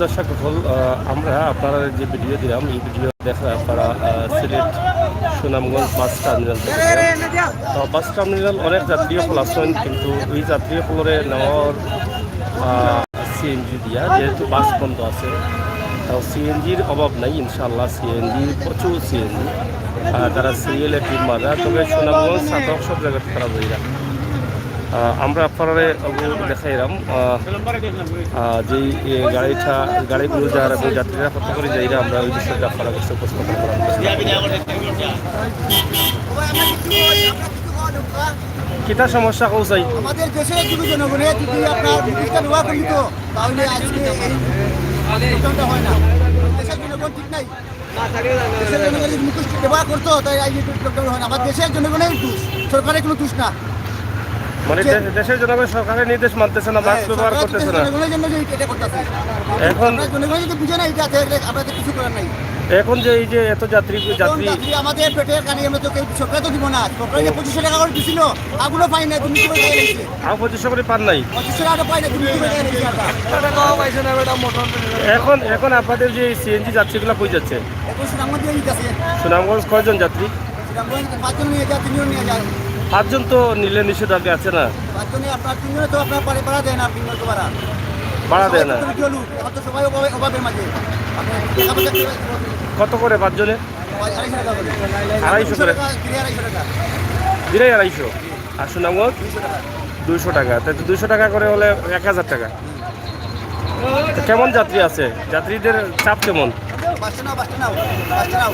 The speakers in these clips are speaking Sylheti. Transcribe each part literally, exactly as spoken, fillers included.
দর্শক সকল, আহ, আমরা আপনারা যে ভিডিও দিলাম, এই ভিডিও দেখরা আপনারা, আহ, সিলেট সুনামগঞ্জ বাস টার্মিনাল থেকে দিলাম। তো বাস টার্মিনাল অনেক যাত্রী সকল আছেন, কিন্তু এই যাত্রী সকলরে নেওয়ার, আহ, সিএনজি দিয়া, যেহেতু বাস বন্ধ আছে, তো সিএনজির অভাব নাই ইনশাআল্লাহ। সিএনজি, প্রচুর সিএনজি। আহ, তারা সিরিয়ালে টিম মারা, তবে সুনামগঞ্জ, ছাতক সব জায়গাতে তারা যাইরা। আহ, আমরা আপনারারে দেখাইলাম, আহ, আহ, যে এই গাড়িটা, গাড়িগুলো যারা এবং যাত্রীরা কত করে যাইরা, আমরা ওই বিষয়টা আপনারা কাছে উপস্থাপন করার চেষ্টা করি। কিতা সমস্যা কও চাই? আমাদের দেশের একজন জনগণে যদি আপনার মুখোশটা ব্যবহার করলি তো, তাহলে আজকে এই ঘটনাটা হয় না। দেশের জনগণ ঠিক নাই। দেশের জনগণ যদি মুখোশ ব্যবহার করতো, তাই এই ঘটনা হয় না। আমার দেশের জনগণের দোষ, সরকারের কোনো দোষ না। মানে যে দে-, দেশের জনগণ সরকারের নির্দেশ মানতেছে না, বাস হ্যাঁ, ব্যবহার সরকার করতেছে না। জনগণের জন্য যে এটা করতেছে। এখন আপনারা জনগণ যদি বুঝে না, এটা আছে, এটা আপনাদের কিছু করার নাই। এখন যে এই যে এত যাত্রী, এখন যাত্রী যাত্রী আমাদের পেটের কানি, আমরা তো কেউ সরকারে তো দিব না। সরকারে যে পঁচিশশো টাকা করে দিছিল, আগুনও পাই না, দুর্নীতি করে খাই লাগছে। আর পঁচিশশো করে পান নাই? পঁচিশশো টাকা পাই না, দুর্নীতি করে খাই লাগছে আমরা। এখন, এখন আপনাদের যে সিএনজি যাত্রীগুলো কই যাচ্ছে? এখন সুনামগঞ্জ দিয়ে নিতেছে। সুনামগঞ্জ কয়জন যাত্রী? সুনামগঞ্জ পাঁচজন নিয়ে যায়, তিনজন নিয়ে যায়। পাঁচজন তো নিলে নিষেধাজ্ঞা আছে না? পাঁচজনে আপনার তিনজনে তো আপনার পারে ভাড়া দেয় না, তিনজন তো ভাড়া। ভাড়া দেয় না? সবাই তো বিক্রি হলো, এখন তো সবাই অভাবে, অভাবের মাঝে। আপনার টাকা পয়সা কি কত করে পাঁচজনে? আড়াইশো টাকা করে। আড়াইশো করে? দুশো টাকা, ফিরে আড়াইশো টাকা। ফিরে আড়াইশো? আর সুনামগঞ্জ? দুশো টাকা। দুশো টাকা। তাই তো দুশো টাকা করে হলে এক হাজার টাকা। তো কেমন যাত্রী আছে? যাত্রীদের চাপ কেমন? বাসে নাও, বাসে নাও, বাসে নাও।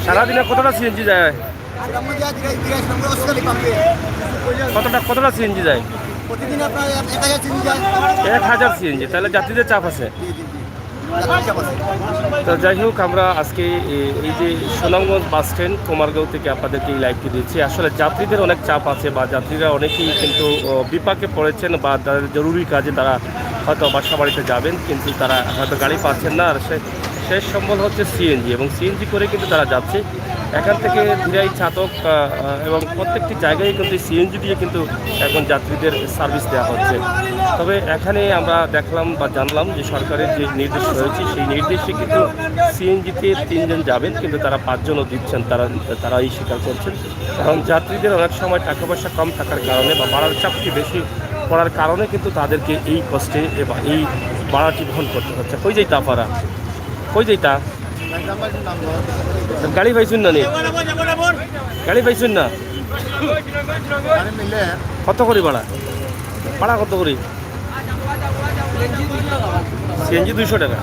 সারাদিনে কতটা সিএনজি যায়? সেরকম যা ধীরে ধীরে সেরকম অস্কালি পাম্পে। কতটা, কতটা সিএনজি যায়? প্রতিদিন আপনার এক, এক হাজার সিএনজি যায়। এক হাজার সিএনজি, তাহলে যাত্রীদের চাপ আছে। জি, জি, জি। যাত্রীর চাপ আছে। তো যাই হোক, আমরা আজকে এ-, এই যে সুনামগঞ্জ বাস স্ট্যান্ড কুমারগাঁও থেকে আপনাদেরকে এই লাইভটি দিচ্ছি। আসলে যাত্রীদের অনেক চাপ আছে বা যাত্রীরা অনেকেই কিন্তু, ও, বিপাকে পড়েছেন বা তাদের জরুরি কাজে তারা হয়তো বাসা বাড়িতে যাবেন, কিন্তু তারা হয়তো গাড়ি পাচ্ছেন না। আর সে শেষ সম্বল হচ্ছে সিএনজি, এবং সিএনজি করে কিন্তু তারা যাচ্ছে। এখান থেকে ধিরাই, ছাতক, আহ, আহ, এবং প্রত্যেকটি জায়গায় কিন্তু সিএনজি দিয়ে কিন্তু এখন যাত্রীদের সার্ভিস দেওয়া হচ্ছে। তবে এখানে আমরা দেখলাম বা জানলাম যে সরকারের যে নির্দেশ রয়েছে, সেই নির্দেশে কিন্তু সিএনজিতে তিনজন যাবেন, কিন্তু তারা পাঁচজনও দিচ্ছেন, তারা, তারাই স্বীকার করছেন। কারণ যাত্রীদের অনেক সময় টাকা পয়সা কম থাকার কারণে বা ভাড়ার চাপটি বেশি পড়ার কারণে কিন্তু তাদেরকে এই কষ্টে এ বা এই ভাড়াটি বহন করতে হচ্ছে। কই যাইতা আপনারা? কই যাইতা? গাড়ি পাইছইন না নি? গাড়ি পাইছইন না? কত করি ভাড়া? ভাড়া কত করি? সিএনজি দুইশো টাকা।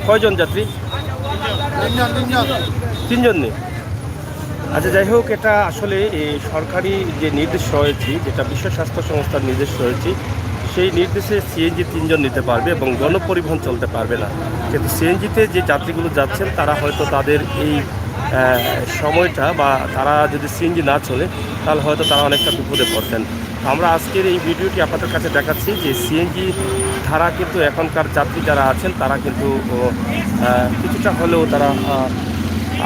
কয়জন যাত্রী? তিনজন নি? আচ্ছা, যাই হোক, এটা আসলে এই সরকারি যে নির্দেশ রয়েছে, যেটা বিশ্ব স্বাস্থ্য সংস্থার নির্দেশ রয়েছে, সেই নির্দেশে সিএনজি তিনজন নিতে পারবে এবং গণপরিবহন চলতে পারবে না। কিন্তু সিএনজিতে যে যাত্রীগুলো যাচ্ছেন, তারা হয়তো তাদের এই, আহ, সময়টা বা তারা যদি সিএনজি না চলে, তাহলে হয়তো তারা অনেকটা বিপদে পড়তেন। আমরা আজকের এই ভিডিওটি আপনাদের কাছে দেখাচ্ছি যে সিএনজি ধারা কিন্তু এখনকার যাত্রী যারা আছেন, তারা কিন্তু, ও, আহ, কিছুটা হলেও তারা, আহ,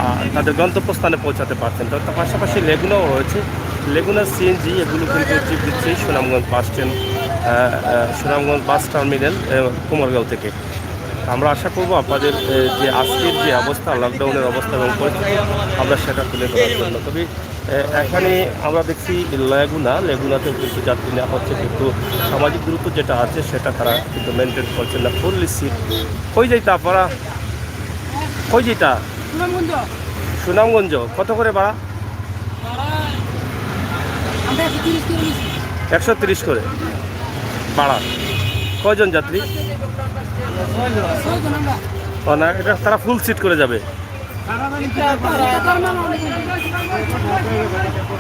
আহ, তাদের গন্তব্যস্থানে পৌঁছাতে পারছেন। তো তার পাশাপাশি লেগুনাও রয়েছে, লেগুনা সিএনজি এগুলো কিন্তু ট্রিপ দিচ্ছে সুনামগঞ্জ বাস স্ট্যান্ড, আহ, আহ, সুনামগঞ্জ বাস টার্মিনাল, আহ, কুমারগাঁও থেকে। আমরা আশা করব আপনাদের, আহ, যে আজকের যে অবস্থা, লকডাউনের অবস্থা এবং পরিস্থিতি, আমরা সেটা তুলে ধরার জন্য। তবে এ, এখানে আমরা দেখছি লেগুনা, লেগুনাতেও কিন্তু যাত্রী নেওয়া হচ্ছে, কিন্তু সামাজিক দূরত্ব যেটা আছে সেটা তারা কিন্তু মেনটেন করছেন না, ফুললি সিট। কই যাইতা আপনারা? কই যাইতা? সুনামগঞ্জ। সুনামগঞ্জ। কত করে ভাড়া? ভাড়া আমরা একশো তিরিশ করে নিছি। একশো তিরিশ করে ভাড়া। কয়জন যাত্রী? ছয়জন আমরা। ও না, এটা তারা ফুল সিট করে যাবে।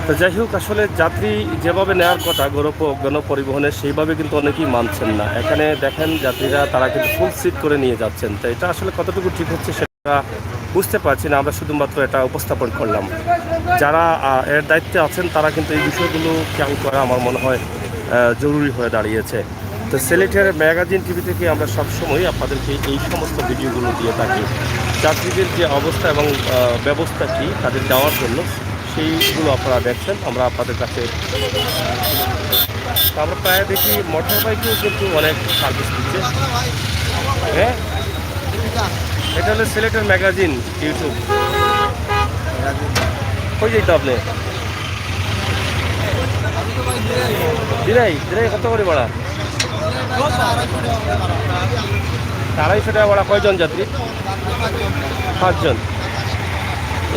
তো যাই হোক, আসলে যাত্রী যেভাবে নেওয়ার কথা গণপ-, গণপরিবহনে, সেইভাবে কিন্তু অনেকেই মানছেন না। এখানে দেখেন, যাত্রীরা তারা কিন্তু ফুল সিট করে নিয়ে যাচ্ছেন। তো এটা আসলে কতটুকু ঠিক হচ্ছে সেটা বুঝতে পারছি না, আমরা শুধুমাত্র এটা উপস্থাপন করলাম। যারা, আহ, এর দায়িত্বে আছেন, তারা কিন্তু এই বিষয়গুলো খেয়াল করা আমার মনে হয়, আহ, জরুরি হয়ে দাঁড়িয়েছে। তো সিলেটের ম্যাগাজিন টিভি থেকে আমরা সবসময় আপনাদেরকে এই সমস্ত ভিডিওগুলো দিয়ে থাকি। যাত্রীদের যে অবস্থা এবং, আহ, ব্যবস্থা কী তাদের যাওয়ার জন্য, সেইগুলো আপনারা দেখছেন। আমরা আপনাদের কাছে তো আমরা প্রায় দেখি মোটর বাইকেও কিন্তু অনেক সার্ভিস দিচ্ছে। হ্যাঁ, এটা হলো সিলেটের ম্যাগাজিন ইউটিউব। কই যাইতো আপনি? দিরাই, দিরাই কত করে ভাড়া? আড়াইশো টাকা ভাড়া। কয়জন যাত্রী? পাঁচজন।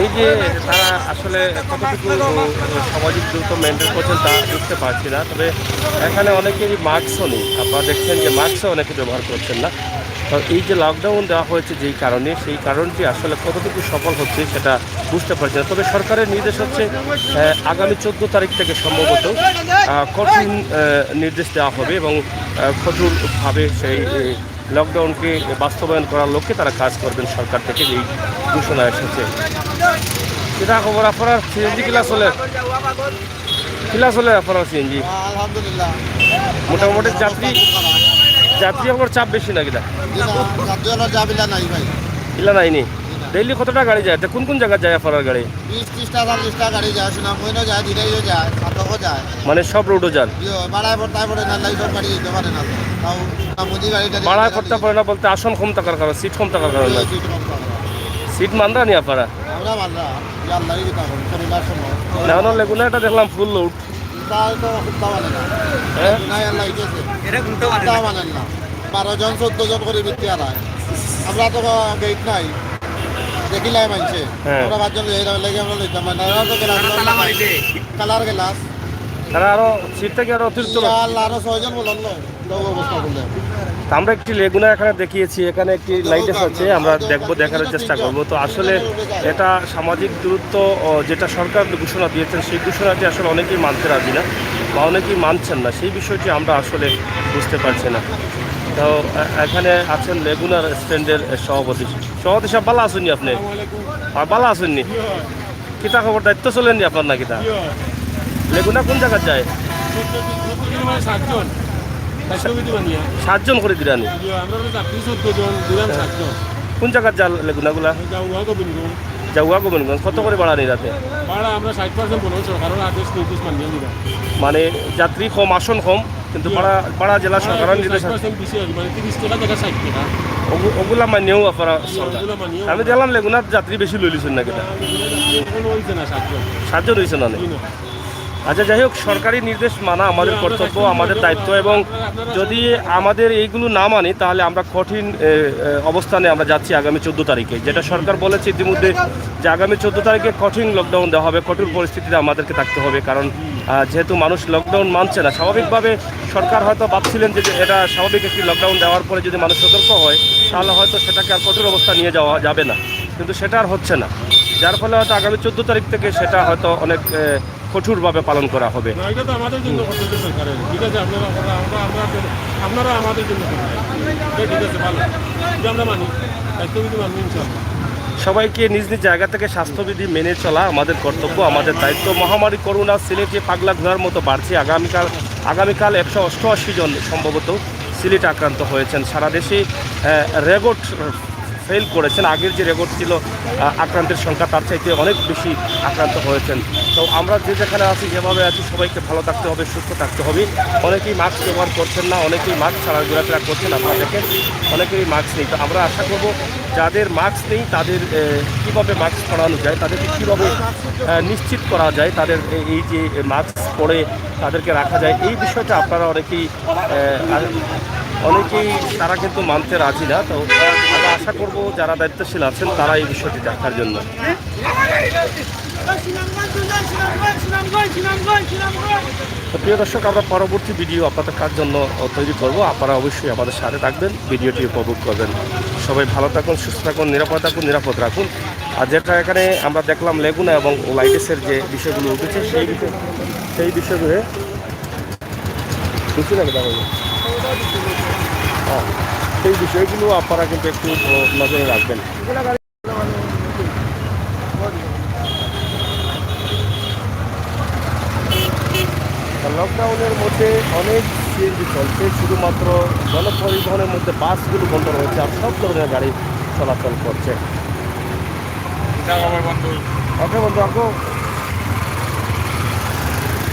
এই যে তারা আসলে কতটুকু সামাজিক দূরত্ব মেনটেন করছেন তা বুঝতে পারছি না, তবে এখানে অনেকেরই মাস্কও নেই। আপনারা দেখছেন যে মাস্কও অনেকে ব্যবহার করছেন না। তো এই যে লকডাউন দেওয়া হয়েছে যেই কারণে, সেই কারণটি আসলে কতটুকু সফল হচ্ছে সেটা বুঝতে পারছি না। তবে সরকারের নির্দেশ হচ্ছে আহ, আগামী চোদ্দ তারিখ থেকে সম্ভবত আহ, কঠিন আহ, নির্দেশ দেওয়া হবে এবং আহ, কঠোরভাবে সেই আহ, লকডাউনকে বাস্তবায়ন করার লক্ষ্যে তারা কাজ করবেন। সরকার থেকে এই ঘোষণা এসেছে। কিতা খবর আপনার? সিএনজি কিলা চলে? কিলা চলে আপনার সিএনজি? আলহামদুলিল্লাহ। মোটামুটি যাত্রী, যাত্রী আপনার চাপ বেশি না কিতা? জি না, যাত্রী অলার চাপ ইলা নাই ভাই। ইলা নাই নি? জি না। ডেইলি কতটা গাড়ি যায়? এটা কোন কোন জায়গায় যায় আপনার গাড়ি? বিশ, ত্রিশটা, চল্লিশটা গাড়ি যায়, সুনামগঞ্জও যায়, দিরাইও যায়, ছাতকও যায়। মানে সব রুটও যান? জি, ভাড়ায় পড়তে পড়ে না, লাই সব গাড়ি দিতে পারে না তো। তাও সুনামগঞ্জি গাড়িটা ভাড়ায় পড়তে পড়ে না বলতে আসন কম থাকার কারণে, সিট কম থাকার কারণে? জি, সিট কম থাকার কারণে। সিট মানরা নি আপনারা? আমরা মানরা, যে আল্লাহই কিতা করুন, করোনার সময়। না, না, লেগুনা এটা দেখলাম ফুল লোড। তাই তো হুদ্দা মানে না। হ্যাঁ? নাই আল্লাহ হইতেছে। এটা ঘুরতে পারে হুদ্দা না। মানে না। বারো জন, চোদ্দ জন করে বিক্রি আর হয়। আমরা তো গেট নাই। দেখিলাই মানছে। হ্যাঁ। আমরা পাঁচজন যাই, তাহলে কি আমরা লইতাম না? এরা তো গ্লাস তারা তালা মারিছে। Colour glass. তারা আরো সিট থেকে আরো অতিরিক্ত ইয়া আল্লাহ, আরো ছয়জন বললাম না। তো অবস্থা করলে। তো আমরা একটি লেগুনা এখানে দেখিয়েছি, এখানে একটি লাইট আছে, আমরা দেখবো, দেখানোর চেষ্টা করব। তো আসলে এটা সামাজিক দূরত্ব, ও, যেটা সরকার ঘোষণা দিয়েছেন, সেই ঘোষণাটি আসলে অনেকেই মানতে রাজি না বা অনেকেই মানছেন না, সেই বিষয়টি আমরা আসলে বুঝতে পারছি না। তো এ-, এখানে আছেন লেগুনার স্ট্যান্ডের সভাপতি। সভাপতি সাহেব, ভালা আছইন নি আপনি? আর ভালা আছইন নি? কিতা খবর, দায়িত্ব চলেন নি আপনার না কিতা? জি। লেগুনা কোন জায়গাত যায়? সত্তর জন, সত্তর জন মানে সাতজন। দায়িত্ব বিধি মানিয়া। সাতজন করে দিরানি? জি, আমরা হলো যাত্রী চোদ্দ জন, দিলাম সাতজন। কোন জায়গাত যায় লেগুনাগুলা? জাউয়া গোবিন্দগঞ্জ। জাউয়া গোবিন্দগঞ্জ। কত করে ভাড়া নি রাতে? ভাড়া আমরা ষাট পার্সেন্ট বললাম, সরকারের আদেশ নির্দেশ মানিয়া নিলাম। মানে যাত্রী কম, আসন কম, কিন্তু জি। ভাড়া, ভাড়া জেলা ভাড়া সরকারের একটু নির্দেশ ষাট পার্সেন্ট বেশি আর কি, মানে তিরিশ টাকা জায়গায় ষাট টাকা। ওগু-, ওগুলা মানিয়াও আপনারা জি, চলতা? ওগুলা মানিয়াও। আমি দেখলাম লেগুনার যাত্রী বেশি লইলিছেন না কিতা? এখনো হইছে না সাতজন। সাতজন হইছে না নি? জি না। আচ্ছা, যাই হোক, সরকারি নির্দেশ মানা আমাদের জি, আমরা কর্তব্য, সাতজন আমাদের দায়িত্ব, এবং আপনারা, আপনারা যদি আমাদের এইগুলো না মানি, তাহলে আমরা কঠিন, এ, এ, অবস্থানে আমরা যাচ্ছি আগামী চোদ্দ তারিখে। যেটা সরকার বলেছে ইতিমধ্যে যে আগামী চোদ্দ তারিখে কঠিন লকডাউন দেওয়া হবে, কঠোর পরিস্থিতিতে আমাদেরকে থাকতে হবে, কারণ, আহ, যেহেতু মানুষ লকডাউন মানছে না, স্বাভাবিকভাবে সরকার হয়তো ভাবছিলেন যে, যে এটা স্বাভাবিক একটি লকডাউন দেওয়ার পরে যদি মানুষ সতর্ক হয়, তাহলে হয়তো সেটাকে আর কঠোর অবস্থা নিয়ে যাওয়া যাবে না, কিন্তু সেটা আর হচ্ছে না, যার ফলে হয়তো আগামী চোদ্দ তারিখ থেকে সেটা হয়তো অনেক, এ, কঠোরভাবে পালন করা হবে। না, এটা তো আমাদের জন্য করতেছে সরকারের। ঠিক আছে, আপনারা, আপনারা, আমরা, আমরা, আপনারা আমাদের জন্য করবেন। এটা ঠিক আছে, ভালো। এটা আমরা মানি। দায়িত্ব কিন্তু মানবো ইনশাআল্লাহ। সবাইকে নিজ নিজ জায়গা থেকে স্বাস্থ্যবিধি মেনে চলা আমাদের কর্তব্য, আমাদের দায়িত্ব। মহামারী করোনা সিলেটে পাগলা ঘোড়ার মতো বাড়ছে। আগামীকাল, আগামীকাল একশো অষ্টআশি জন সম্ভবত সিলেটে আক্রান্ত হয়েছেন। সারা দেশে, আহ, রেকর্ড ফেল করেছেন। আগের যে রেকর্ড ছিল, আহ, আক্রান্তের সংখ্যা, তার চাইতে অনেক বেশি আক্রান্ত হয়েছেন। তো আমরা যে যেখানে আছি, যেভাবে আছি, সবাইকে ভালো থাকতে হবে, সুস্থ থাকতে হবে। অনেকেই মাস্ক ব্যবহার করছেন না, অনেকেই মাস্ক ছাড়া ঘোরাফেরা করছেন। আপনারা দেখেন, অনেকেরই মাস্ক নেই। তো আমরা আশা করব, যাদের মাস্ক নেই, তাদের, এ, কীভাবে মাস্ক পরানো যায়, তাদেরকে কীভাবে, এ, নিশ্চিত করা যায়, তাদের এ-, এই যে মাস্ক পরে তাদেরকে রাখা যায়, এই বিষয়টা আপনারা অনেকেই, এ, আ-, অনেকেই তারা কিন্তু মানতে রাজি না। তো আমরা আশা করব, যারা দায়িত্বশীল আছেন, তারা এই বিষয়টি দেখার জন্য। তো প্রিয় দর্শক, আমরা পরবর্তী ভিডিও আপনাদের কার জন্য তৈরি করব, আপনারা অবশ্যই আমাদের সাথে থাকবেন, ভিডিওটি উপভোগ করবেন। সবাই ভালো থাকুন, সুস্থ থাকুন, নিরাপদ থাকুন, নিরাপদ রাখুন। আর যেটা এখানে আমরা দেখলাম, লেগুনা এবং ওলাইটিসের যে বিষয়গুলো উঠেছে, সেই বিষয়, সেই বিষয়গুলো বুঝছি না, এটা হলো। হ্যাঁ, সেই বিষয়গুলো আপনারা কিন্তু একটু, ও, নজরে রাখবেন। লকডাউনের মধ্যে অনেক সিএনজি চলছে, শুধুমাত্র গণপরিবহনের মধ্যে বাসগুলো বন্ধ রয়েছে, আর সব ধরনের গাড়ি চলাচল করছে। ওকে বন্ধু, রাখো।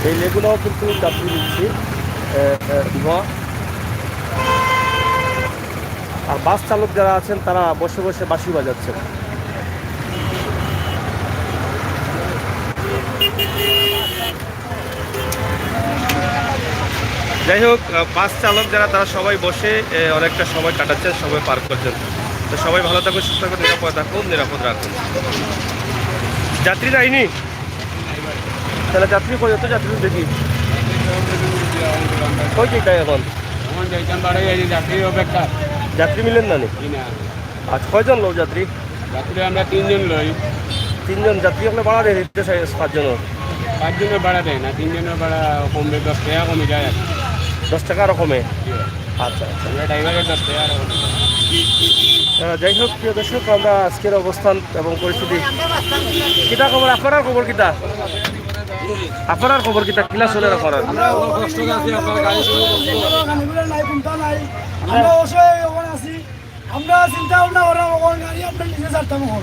এই লেগুনাও কিন্তু যাত্রী নিচ্ছে। এ, এ, ধোঁয়া। আর বাস চালক যারা আছেন, তারা বসে বসে বাঁশি বাজাচ্ছেন। যাই হোক, আহ, বাস চালক যারা, তারা সবাই বসে, এ, অনেকটা সময় কাটাচ্ছেন, সময় পার করছেন। তো সবাই ভালো থাকুন, সুস্থ থাকুন, নিরাপদ থাকুন, নিরাপদ রাখুন। যাত্রী যায়নি? তাহলে যাত্রী কই? অত যাত্রী দেখি। কই যাইতা এখন? এখন যাইতাম বাড়ি, এই যে যাত্রীর অপেক্ষা। যাত্রী মিলেন না নি? জি না। আচ্ছা, কয়জন লও যাত্রী? যাত্রী আমরা তিনজন লই। তিনজন যাত্রী আপনি ভাড়া দিয়ে দিতে চাই পাঁচজনের? পাঁচজনের ভাড়া দেয় না, তিনজনের ভাড়া কমবে, দশ টাকা কমে যায় আর কি। দশ টাকা আরো কমে? জি। আচ্ছা, আচ্ছা। আমরা ড্রাইভারের দশ টাকা আরো কমে। আহ, যাই হোক, প্রিয় দর্শক, আমরা আজকের অবস্থান এবং পরিস্থিতি, কিতা খবর? আপনার খবর কিতা? আপনার খবর কিতা? কিলা চলে আপনার? আমরা কষ্ট আছি, আপনার গাড়ি শুরু করছি। আমরা অসহায়, ওখানে আছি। আমরা চিন্তা ভাবনা করার ওখানে গাড়ি আপনার নিজে ছাড়তাম এখন।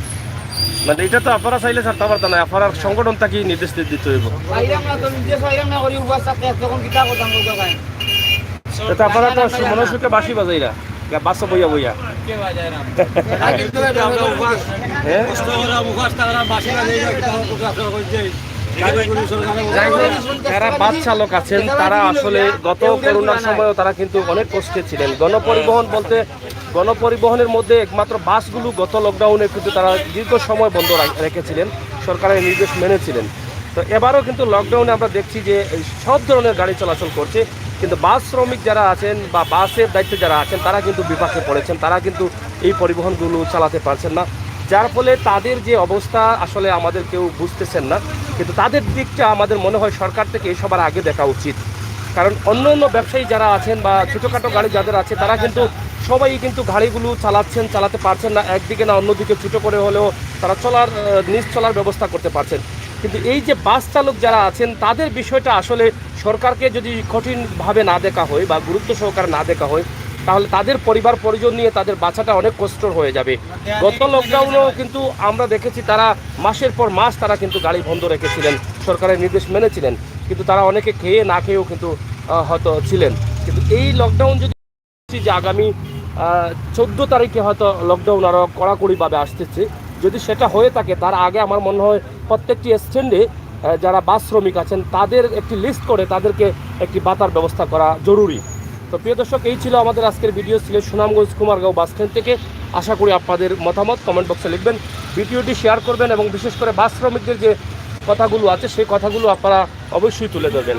মানে, এটা তো আপনারা চাইলে ছাড়তে পারতেন না, আপনার সংগঠন থাকি নির্দেশ দি-, দিতে হইব। বাইরে আমরা তো নিজে বাইরে আমরা করি, উপাস থাকতে তখন কিতা করতাম, বলতে পারেন। তো আপনারা তো মনে সুখে বাঁশি বাজাইরা, গা-, বাসে বইয়া বইয়া। কে বাজায় না? আমরা উপাস। হ্যাঁ? কষ্ট করে উপাস, তারা বাঁশি বাজায় না, কিতা করতাম, আপনারা কইছে। গাড়ি পুলিশ সরকারের যাই হোক, যারা বাস চালক আছেন, তারা আসলে গত করোনার সময়ও তারা কিন্তু অনেক কষ্টে ছিলেন। গণপরিবহন বলতে, গণপরিবহনের মধ্যে একমাত্র বাসগুলো গত লকডাউনে কিন্তু তারা দীর্ঘ সময় বন্ধ রা-, রেখেছিলেন, সরকারের নির্দেশ মেনেছিলেন। তো এবারও কিন্তু লকডাউনে আমরা দেখছি যে এই সব ধরনের গাড়ি চলাচল করছে, কিন্তু বাস শ্রমিক যারা আছেন বা বাসের দায়িত্বে যারা আছেন, তারা কিন্তু বিপাকে পড়েছেন, তারা কিন্তু এই পরিবহনগুলো চালাতে পারছেন না, যার ফলে তাদের যে অবস্থা আসলে আমাদের কেউ বুঝতেছেন না। কিন্তু তাদের দিকটা আমাদের মনে হয় সরকার থেকে এই সবার আগে দেখা উচিত, কারণ অন্য অন্য ব্যবসায়ী যারা আছেন বা ছোটোখাটো গাড়ি যাদের আছে, তারা কিন্তু সবাই কিন্তু গাড়িগুলো চালাচ্ছেন, চালাতে পারছেন না, একদিকে না অন্যদিকে ছোটো করে হলেও তারা চলার, আহ, নিজ চলার ব্যবস্থা করতে পারছেন। কিন্তু এই যে বাস চালক যারা আছেন, তাদের বিষয়টা আসলে সরকারকে যদি কঠিনভাবে না দেখা হয় বা গুরুত্ব সহকারে না দেখা হয়, তাহলে তাদের পরিবার পরিজন নিয়ে তাদের বাঁচাটা অনেক কষ্টর হয়ে যাবে। গত লকডাউনেও কিন্তু আমরা দেখেছি, তারা মাসের পর মাস তারা কিন্তু গাড়ি বন্ধ রেখেছিলেন, সরকারের নির্দেশ মেনেছিলেন, কিন্তু তারা অনেকে খেয়ে না খেয়েও কিন্তু, আহ, হয়তো ছিলেন। কিন্তু এই লকডাউন যদি যে আগামী, আহ, চোদ্দ তারিখে হয়তো লকডাউন আরও কড়াকড়িভাবে আসতেছে, যদি সেটা হয়ে থাকে, তার আগে আমার মনে হয় প্রত্যেকটি স্ট্যান্ডে, আহ, যারা বাস শ্রমিক আছেন, তাদের একটি লিস্ট করে তাদেরকে একটি ভাতার ব্যবস্থা করা জরুরি। তো প্রিয় দর্শক, এই ছিল আমাদের আজকের ভিডিও, সিলেট সুনামগঞ্জ কুমারগাঁও বাস স্ট্যান্ড থেকে। আশা করি আপনাদের মতামত কমেন্ট বক্সে লিখবেন, ভিডিওটি শেয়ার করবেন এবং বিশেষ করে বাস শ্রমিকদের যে কথাগুলো আছে, সেই কথাগুলো আপনারা অবশ্যই তুলে ধরবেন।